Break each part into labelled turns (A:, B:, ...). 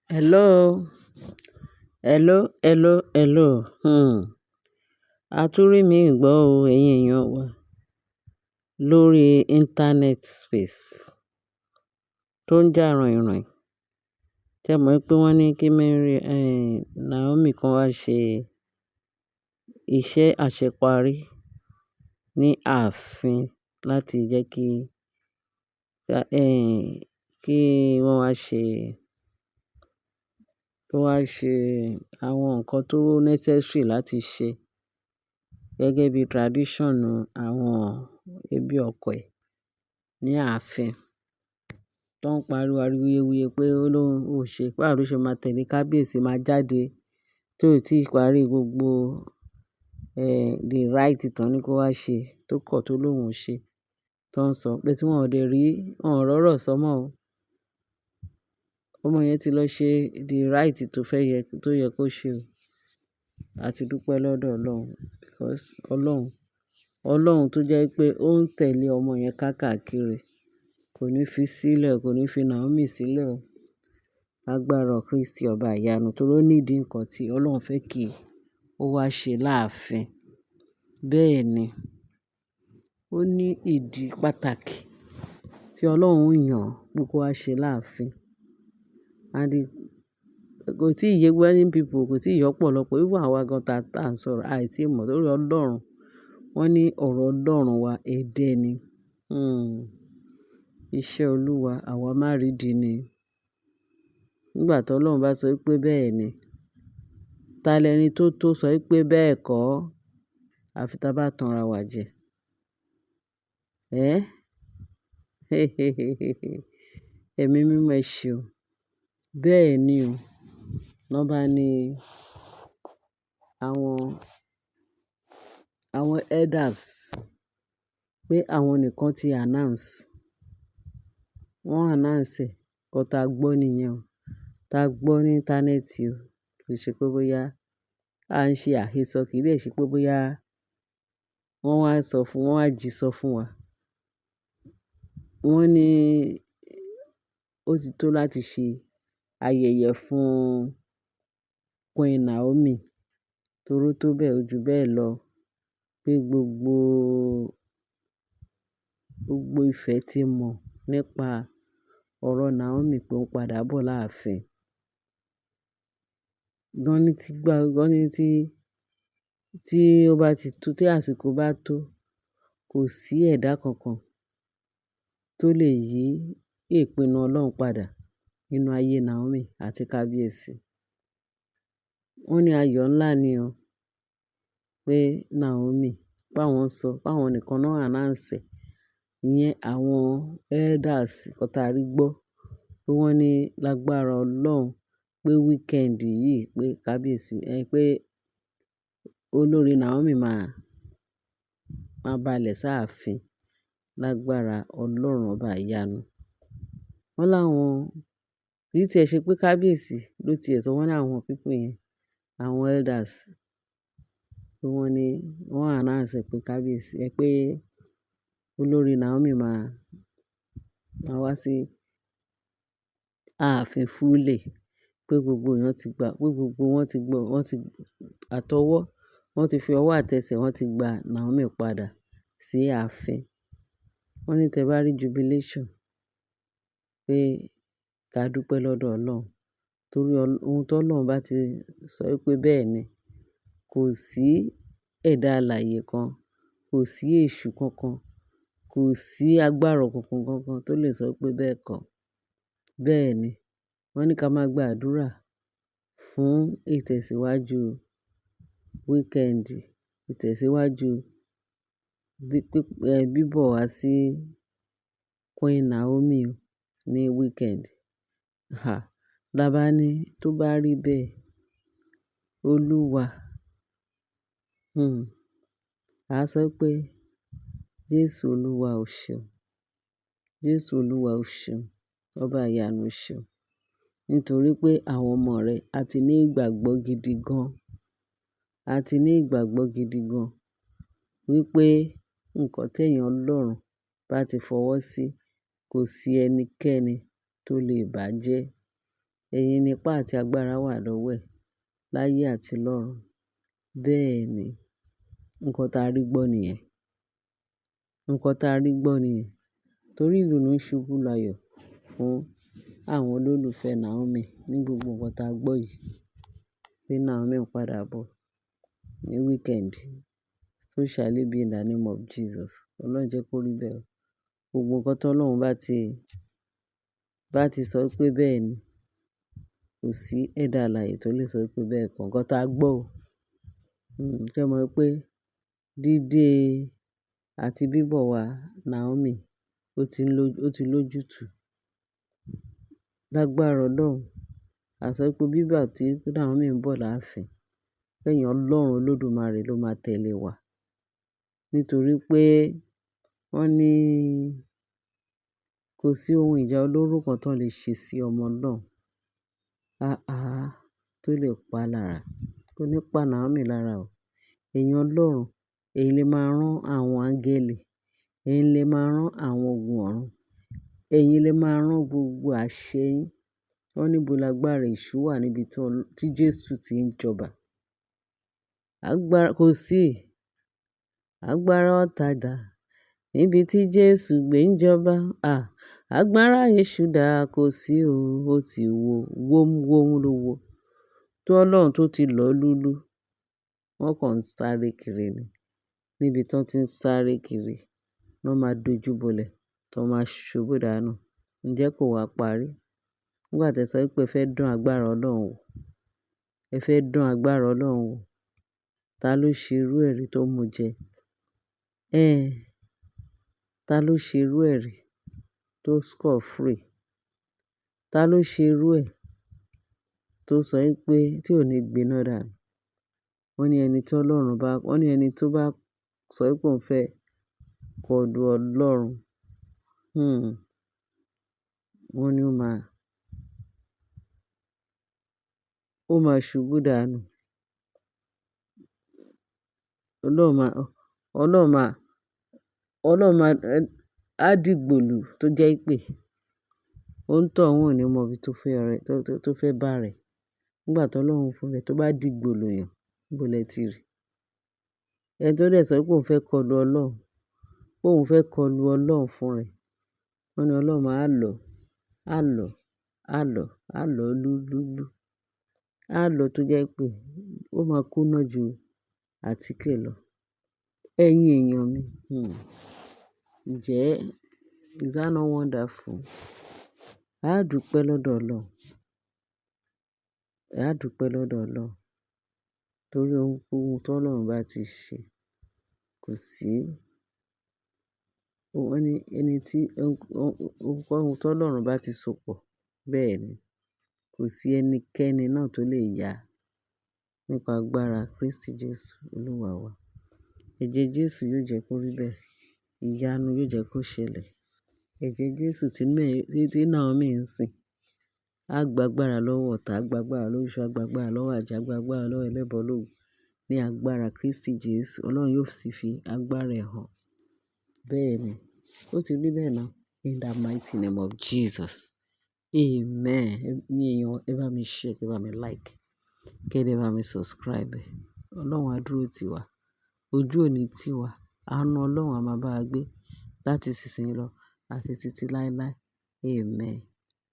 A: Hello, hello, hello, hello. A tún rí mi gbọ́ o, ẹ̀yin èèyàn wa, lórí internet space tó ń jà ròhìnròhìn. Ṣé ẹ mọ̀ pé wọ́n ní kí Mary, Naomi kan wá ṣe iṣẹ́ àṣeparí ní ààfin láti jẹ́ kí wọ́n wá ṣe, kó wá ṣe àwọn nǹkan tó necessary láti ṣe gẹ́gẹ́ bí tradition àwọn ẹbí ọkọ ẹ̀ ní ààfin. Tó ń pariwo awuyewuye pé ó lóhun ò ṣe, báwo ló ṣe máa tẹ̀lé kábíyèsí máa jáde tó ì tí parí gbogbo, the right tán ní kó wá ṣe, tó kọ̀ tó lóhun ò ṣe. Tó ń sọ pé tí wọ́n ò dé rí, wọ́n ò rọ́rọ̀ sọ mọ́ o. Ọmọ yẹn ti lọ ṣe the right tó fẹ́ yẹ, tó yẹ kó ṣe o. A ti dúpẹ́ lọ́dọ̀ Ọlọ́run because Ọlọ́run, Ọlọ́run tó jẹ́ pé ó ń tẹ̀lé ọmọ yẹn káàkiri kò ní fi sílẹ̀, kò ní fi Naomi sílẹ̀ o. Lágbára Kristi ọba ìyanu torí ó need nǹkan tí Ọlọ́run fẹ́ kí ó wá ṣe láàfin. Bẹ́ẹ̀ ni, ó ní ìdí pàtàkì tí Ọlọ́run yàn pé kó wá ṣe láàfin. And kò tí ì yé many people, kò tí ì yé ọ̀pọ̀lọpọ̀. Even àwa gan ta ń sọ̀rọ̀, àì tí mọ̀ torí Ọlọ́run. Wọ́n ní ọ̀rọ̀ Ọlọ́run wa ẹ̀dẹ́ ni. Iṣẹ́ Olúwa àwa má rí di ni. Nígbà tí Ọlọ́run bá sọ pé bẹ́ẹ̀ ni, ta lẹni tó sọ pé bẹ́ẹ̀ kọ́? Àfi tí a bá tan ara wa jẹ. Ẹ́? Ẹ̀mí mímọ́ ẹ ṣeun. Bẹ́ẹ̀ ni o. Lọ́ bá ní àwọn elders pé àwọn nìkan ti announce. Wọ́n announce ẹ̀, nǹkan tá gbọ́ nìyẹn o. Tá gbọ́ ní internet o. Kì í ṣe pé bóyá a ń ṣe àhesọ, kì í dẹ̀ ṣe pé bóyá wọ́n wá sọ fún, wọ́n wá jí sọ fún wa. Wọ́n ní ó ti tó láti ṣe ayẹyẹ fún Queen Naomi torí ó tó bẹ́ẹ̀, ó ju bẹ́ẹ̀ lọ pé gbogbo ìfẹ́ tí mọ̀ nípa ọ̀rọ̀ Naomi pé ó ń padà bọ̀ láàfin. Wọ́n ní tí gbá, wọ́n ní tí ó bá ti tó, tí àsìkò bá tó, kò sí ẹ̀dá kankan tó lè yí ìpinnu Ọlọ́run padà nínú ayé Naomi àti kábíyèsí. Wọ́n ní ayọ̀ ńlá ni o pé Naomi, pé àwọn sọ, pé àwọn nìkan náà announce ẹ̀. Ìyẹn àwọn elders nǹkan tá rí gbọ́ pé wọ́n ní lágbára Ọlọ́run pé weekend yìí pé kábíyèsí, pé olórí Naomi máa balẹ̀ sáàfin lágbára Ọlọ́run ọba ìyanu. Wọ́n láwọn, kì í tí ẹ ṣe pé kábíyèsí ló ti ẹ̀ sọ, wọ́n ní àwọn people yẹn, àwọn elders pé wọ́n ní wọ́n announce pé kábíyèsí, pé olórí Naomi máa wá sí ààfin fully, pé gbogbo èèyàn ti gbà, pé gbogbo wọn ti gbọ́, wọ́n ti àtọwọ́, wọ́n ti fi ọwọ́ àtẹsẹ̀ wọ́n ti gba Naomi padà sí ààfin. Wọ́n ní tí ẹ bá rí jubilation pé ká dúpẹ́ lọ́dọ̀ Ọlọ́run torí ohun tó Ọlọ́run bá ti sọ pé bẹ́ẹ̀ ni, kò sí ẹ̀dá alààyè kan, kò sí èṣù kankan, kò sí agbára òkùnkùn kankan tó lè sọ pé bẹ́ẹ̀ kọ́. Bẹ́ẹ̀ ni, wọ́n ní ká máa gba àdúrà fún ìtẹ̀síwájú weekend, ìtẹ̀síwájú bíbọ̀ wá sí Queen Naomi ní weekend. Ha! Lábá ní tó bá rí bẹ́ẹ̀, Olúwa, a sọ pé Jésù Olúwa o ṣeun. Jésù Olúwa o ṣeun. Ọba ìyanu o ṣeun. Nítorí pé àwọn ọmọ rẹ̀ a ti ní ìgbàgbọ́ gidi gan. A ti ní ìgbàgbọ́ gidi gan wípé nǹkan tí èèyàn Ọlọ́run bá ti fọwọ́ sí, kò sí ẹnikẹ́ni tó lè bàjẹ́. Ẹ̀yin ni ipá àti agbára wà lọ́wọ́ ẹ̀ láyé àti lọ́run. Bẹ́ẹ̀ ni, nǹkan tá a rí gbọ́ nìyẹn. Nǹkan tá a rí gbọ́ nìyẹn. Torí ìdùnnú ṣubú layọ̀ fún àwọn olólùfẹ́ Naomi ní gbogbo nǹkan tá a gbọ́ yìí. Pé Naomi ń padà bọ̀ ní weekend. So shall it be in the name of Jesus. Ọlọ́run jẹ́ kó rí bẹ́ẹ̀ o. Gbogbo nǹkan tó Ọlọ́run bá ti sọ pé bẹ́ẹ̀ ni, kò sí ẹ̀dá alààyè tó lè sọ pé bẹ́ẹ̀ kọ́. Nǹkan tá a gbọ́ o. Ṣé ẹ mọ̀ pé dídé àti bíbọ̀ wá Naomi ó ti lójútùú. Lágbára Ọlọ́run. A sọ pé bíbọ̀ tí Naomi ń bọ̀ láàfin, lẹ́yìn Ọlọ́run Olódùmarè ló máa tẹ̀lé wa. Nítorí pé wọ́n ní kò sí ohun ìjà olóró kan tó lè ṣe sí ọmọ náà. Àáà, tó lè pa lára. Kò ní pa Naomi lára o. Ẹ̀yin Ọlọ́run, ẹ̀yin lè máa rán àwọn áńgẹ́lì, ẹ̀yin lè máa rán àwọn ogun ọ̀run, ẹ̀yin lè máa rán gbogbo àṣẹ yín. Wọ́n ní bo lágbára èṣù wà níbi tí Jésù ti ń jọba. Agbára kò sí. Agbára ọ̀tá dà níbi tí Jésù gbé ń jọba. À, agbára èṣù dà kò sí o. Ó ti wó, wómú wómú ló wó. Tó Ọlọ́run tó ti lọ́ lúlú, wọ́n kàn ń sáré kiri ni. Níbi tí wọ́n ti ń sáré kiri, wọ́n máa dojúbolẹ̀, tí wọ́n máa ṣubú dànù. Ǹjẹ́ kò wá parí? Nígbà tí ẹ sọ pé ẹ fẹ́ dán agbára Ọlọ́run wò. Ẹ fẹ́ dán agbára Ọlọ́run wò. Ta ló ṣe irú ẹ̀rí tó mú jẹ? Ẹ́n, ta ló ṣe irú ẹ̀rí tó score free? Ta ló ṣe irú ẹ̀ tó sọ pé tí ò ní gbiná dànù? Wọ́n ní ẹni tí Ọlọ́run bá, wọ́n ní ẹni tó bá sọ pé òun fẹ́ kọlu Ọlọ́run, wọ́n ní ó máa ṣubú dànù. Ọlọ́run máa, Ọlọ́run máa, Ọlọ́run máa, á dìgbòlù tó jẹ́ pé ó ń tọ̀ òun ò ní mọ ibi tó fẹ́ rẹ̀, tó fẹ́ bá rẹ̀. Nígbà tí Ọlọ́run fún rẹ̀ tó bá dìgbòlù yàn, níbo lẹ ti rí? Ẹni tó dẹ̀ sọ pé òun fẹ́ kọlu Ọlọ́run, pé òun fẹ́ kọlu Ọlọ́run fún rẹ̀. Wọ́n ní Ọlọ́run máa lọ, á lọ, á lọ, á lọ lúlúlú. Á lọ tó jẹ́ pé ó máa kúná ju àtíkè lọ. Ẹ̀yin èèyàn mi, ǹjẹ́ is that not wonderful? A dúpẹ́ lọ́dọ̀ Ọlọ́run. A dúpẹ́ lọ́dọ̀ Ọlọ́run. Torí ohunkóhun tó Ọlọ́run bá ti ṣe, kò sí. Wọ́n ní ẹni tí ohunkóhun tó Ọlọ́run bá ti sopọ̀, bẹ́ẹ̀ ni. Kò sí ẹnikẹ́ni náà tó lè yà nípa agbára Kristi Jesu Olúwa wa. Ẹ̀jẹ̀ Jésù yóò jẹ́ kó rí bẹ́ẹ̀. Ìyanu yóò jẹ́ kó ṣẹlẹ̀. Ẹ̀jẹ̀ Jésù tí Naomi ń sìn, á gba agbára lọ́wọ́ ọ̀tá, á gba agbára lọ́wọ́ oṣó, á gba agbára lọ́wọ́ àjẹ́, á gba agbára lọ́wọ́ ẹlẹ́bọ lóògùn. Ní agbára Kristi Jesu, Ọlọ́run yóò sì fi agbára ẹ̀ hàn. Bẹ́ẹ̀ ni, ó ti rí bẹ́ẹ̀ náà. In the mighty name of Jesus. Amen. Ẹ̀yin èèyàn, ẹ bá mi share, ẹ bá mi like, kí ẹ bá mi subscribe. Ọlọ́run á dúró tì wá. Ojú ò ní tì wá. Àánú Ọlọ́run á máa bá wa gbé láti ìsinsìnyí lọ àti títí láéláé. Amen.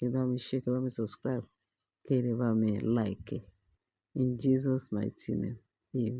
A: Ẹ bá mi share, ẹ bá mi subscribe, kí ẹ bá mi like. In Jesus' mighty name. Amen.